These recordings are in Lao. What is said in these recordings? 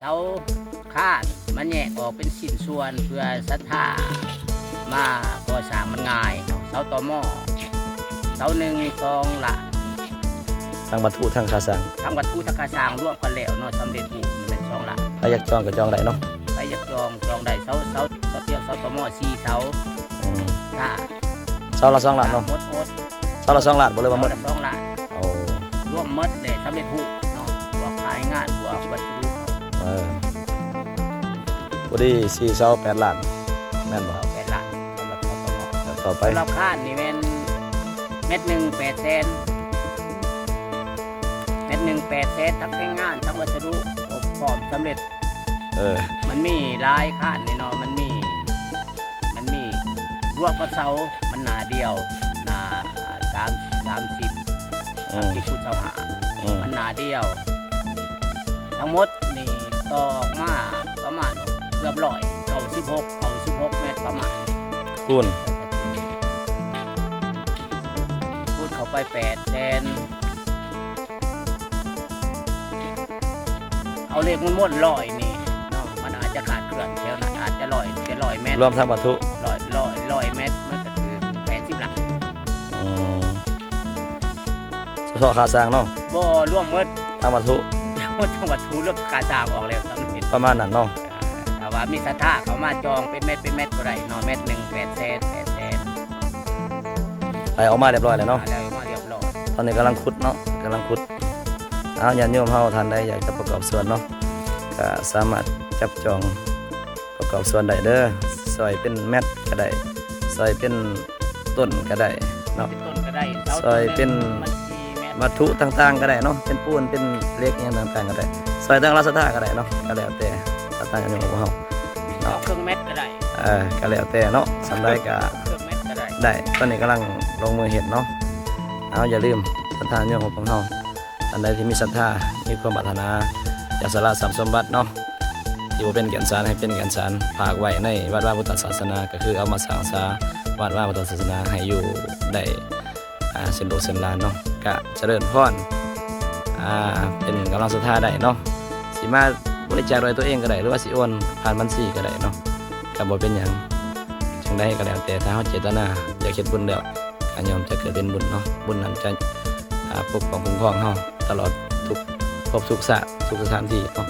ເສົາຄານມັນແຍກອອກເປັນຊິ້ນສ່ວນ ເພື່ອສັດທາມາກໍ່ສ້າງມັນງ່າຍເນາະ. ເສົາຕໍມໍ ເສົາໜຶ່ງສອງລ້ານ. ທັງວັດຖຸທັງຄ່າສ້າງ ທັງວັດຖຸທັງຄ່າສ້າງລວມກັນແລ້ວເນາະ ສຳເລັດຮູບນີ້ແມ່ນສອງລ້ານ. ໃຜຢາກຈອງກໍຈອງໄດ້ເນາະ ໃຜຢາກຈອງ ຈອງໄດ້. ເສົາ ເສົາ ເສົາຕຽງ ເສົາຕໍມໍ ສີ່ເສົາ. ອືມ ຖ້າ ເສົາລະສອງລ້ານເນາະ ໝົດ ໝົດ ເສົາລະສອງລ້ານບໍ່ ຫຼືວ່າໝົດ? ເສົາລະສອງລ້ານ. ໂອ້ ລວມໝົດເດ້ ສຳເລັດຮູບເນາະ ພວກຂາຍງານ ພວກວັດຖຸ. ເອີ ພໍດີສີ່ເສົາແປດລ້ານ ແມ່ນບໍ່? ແປດລ້ານ ສຳລັບເສົາຕໍມໍ. ຕໍ່ໄປ ສຳລັບຄານນີ້ແມ່ນແມັດໜຶ່ງແປດແສນ ແມັດໜຶ່ງແປດແສນ ທັງແຮງງານ ທັງວັດຖຸ ຄົບພ້ອມສຳເລັດ. ເອີ ມັນມີຫຼາຍຄານນີ້ເນາະ ມັນມີ ມັນມີລວມກັບເສົາ ມັນໜ້າດຽວ ໜ້າ ສາມ ສາມສິບ ອືມ ສາມສິບຄູນຊາວຫ້າ ອືມ ມັນໜ້າດຽວ. ທັງໝົດນີ້ຕໍ່ອອກມາປະມານເກືອບຮ້ອຍ ເກົ້າສິບຫົກ ເກົ້າສິບຫົກແມັດປະມານ ຄູນ ຄູນເຂົ້າໄປແປດແສນ. ເອົາເລກມົນໆ ຮ້ອຍນີ້ເນາະ ມັນອາດຈະຄາດເຄື່ອນແຖວນັ້ນ ອາດຈະຮ້ອຍ ຈະຮ້ອຍແມັດ ລວມທັງວັດຖຸ ຮ້ອຍ ຮ້ອຍ ຮ້ອຍແມັດ ມັນກໍຄືແປດສິບລ້ານ. ອືມ ສະເພາະຄ່າສ້າງເນາະ? ບໍ່ ລວມໝົດ ທັງວັດຖຸ ທັງວັດຖຸ ລວມຄ່າສ້າງອອກແລ້ວ ປະມານນັ້ນເນາະ. ຖ້າວ່າມີສັດທາເຂົ້າມາຈອງເປັນແມັດ ເປັນແມັດກໍໄດ້ເນາະ ແມັດໜຶ່ງແປດແສນ ແປດແສນ. ໄລ່ອອກມາຮຽບຮ້ອຍແລ້ວເນາະ ໄລ່ອອກມາຮຽບຮ້ອຍ. ຕອນນີ້ກຳລັງຂຸດເນາະ ກຳລັງຂຸດ. ເອົາ ຍາດໂຍມເຮົາທ່ານໃດຢາກຈະປະກອບສ່ວນເນາະ ກໍສາມາດຈັບຈອງປະກອບສ່ວນໄດ້ເດີ ຊ່ອຍເປັນແມັດກໍໄດ້ ຊ່ອຍເປັນຕົ້ນກໍໄດ້ເນາະ ເປັນຕົ້ນກໍໄດ້ ຊ່ອຍເປັນວັດຖຸຕ່າງໆກໍໄດ້ເນາະ ເປັນປູນ ເປັນເຫຼັກ ອີ່ຫຍັງຕ່າງໆກໍໄດ້ ຊ່ອຍທາງລາວສັດທາກໍໄດ້ເນາະ ກໍແລ້ວແຕ່ສັດທາຍາດໂຍມຂອງພວກເຮົາເນາະ ເອົາເຄິ່ງແມັດກໍໄດ້. ເອີ ກໍແລ້ວແຕ່ເນາະ ສ່ຳໃດກໍ ເຄິ່ງແມັດກໍໄດ້ ໄດ້. ຕອນນີ້ກຳລັງລົງມືເຮັດເນາະ. ເອົາ ຢ່າລືມ ສັດທາຍາດໂຍມຂອງພວກເຮົາ ທ່ານໃດທີ່ມີສັດທາ ມີຄວາມປາດຖະໜາ ຢາກສະຫຼະຊັບສົມບັດເນາະ ທີ່ບໍ່ເປັນແກ່ນສານໃຫ້ເປັນແກ່ນສານ ຝາກໄວ້ໃນວັດວາພຸດທະສາສະໜາ ກໍຄືເອົາມາສ້າງສາວັດວາພຸດທະສາສະໜາໃຫ້ຢູ່ໄດ້ ອ່າ ເຊັ່ນລູກເຊັ່ນຫຼານເນາະ ກະຈະເລີນພອນ ອ່າ ເປັນກຳລັງສັດທາໄດ້ເນາະ. ຊິມາບໍລິຈາກດ້ວຍຕົວເອງກໍໄດ້ ຫຼືວ່າຊິໂອນຜ່ານບັນຊີກໍໄດ້ເນາະ ກໍບໍ່ເປັນຫຍັງ. ຈັ່ງໃດກໍແລ້ວແຕ່ ຖ້າເຮົາເຈດຕະນາຢາກເຮັດບຸນແລ້ວ ກໍຍ່ອມຈະເກີດເປັນບຸນເນາະ ບຸນນັ້ນຈະ ອ່າ ປົກປ້ອງຄຸ້ມຄອງເຮົາຕະຫຼອດທຸກພົບທຸກຊາດ ທຸກສະຖານທີ່ເນາ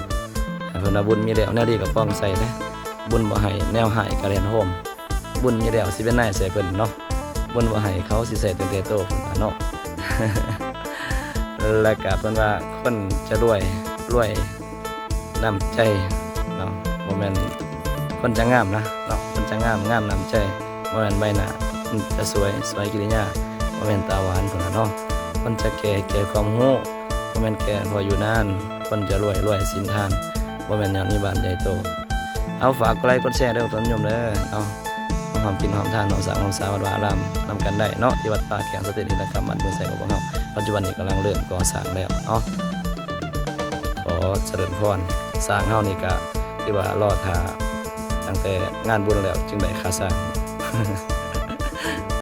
ະ. ເພິ່ນວ່າບຸນມີແລ້ວ ແນວດີກໍປ່ອງໃສເດ້ ບຸນບໍ່ໃຫ້ ແນວຮ້າຍກໍແລ່ນໂຮມ. ບຸນມີແລ້ວຊິເປັນນາຍໃສ່ເພິ່ນເນາະ ບຸນບໍ່ໃຫ້ເຂົາຊິໃສ່ຕັ້ງແຕ່ໂຕເພິ່ນວ່າເນາະ. ແລ້ວກະເພິ່ນວ່າຄົນຈະລວຍ ລວຍນ້ຳໃຈເນາະ ບໍ່ແມ່ນຄົນຈະງາມນະເນາະ ຄົນຈະງາມ ງາມນ້ຳໃຈ ບໍ່ແມ່ນໃບໜ້າ. ຄົນຈະສວຍ ສວຍກິລິຍາ ບໍ່ແມ່ນຕາຫວານເພິ່ນວ່າເນາະ. ຄົນຈະແກ່ ແກ່ຄວາມຮູ້ ບໍ່ແມ່ນແກ່ເພາະຢູ່ນານ. ຄົນຈະລວຍ ລວຍສິນທານ ບໍ່ແມ່ນຍ້ອນມີບ້ານໃຫຍ່ໂຕ. ເອົາ ຝາກກົດໄລກົດແຊເດີ ທ່ານໂຍມເດີເນາະ ຮ່ວມກິນຮ່ວມທານ ຮ່ວມສ້າງຮ່ວມສາວັດວາອາລາມນຳກັນໄດ້ເນາະ ທີ່ວັດປ່າແກ້ງ ສະເຖິດ ຫີນລະຄຳ ບ້ານບຶງໄຊ ຂອງພວກເຮົາ ປັດຈຸບັນນີ້ກຳລັງເລີ່ມກໍ່ສ້າງແລ້ວເນາະ. ຂໍຈະເລີນພອນ ສ້າງເຮົານີ້ກະຖືວ່າລໍຖ້າຕັ້ງແຕ່ງານບຸນແລ້ວ ຈຶ່ງໄດ້ຄ່າສ້າງ.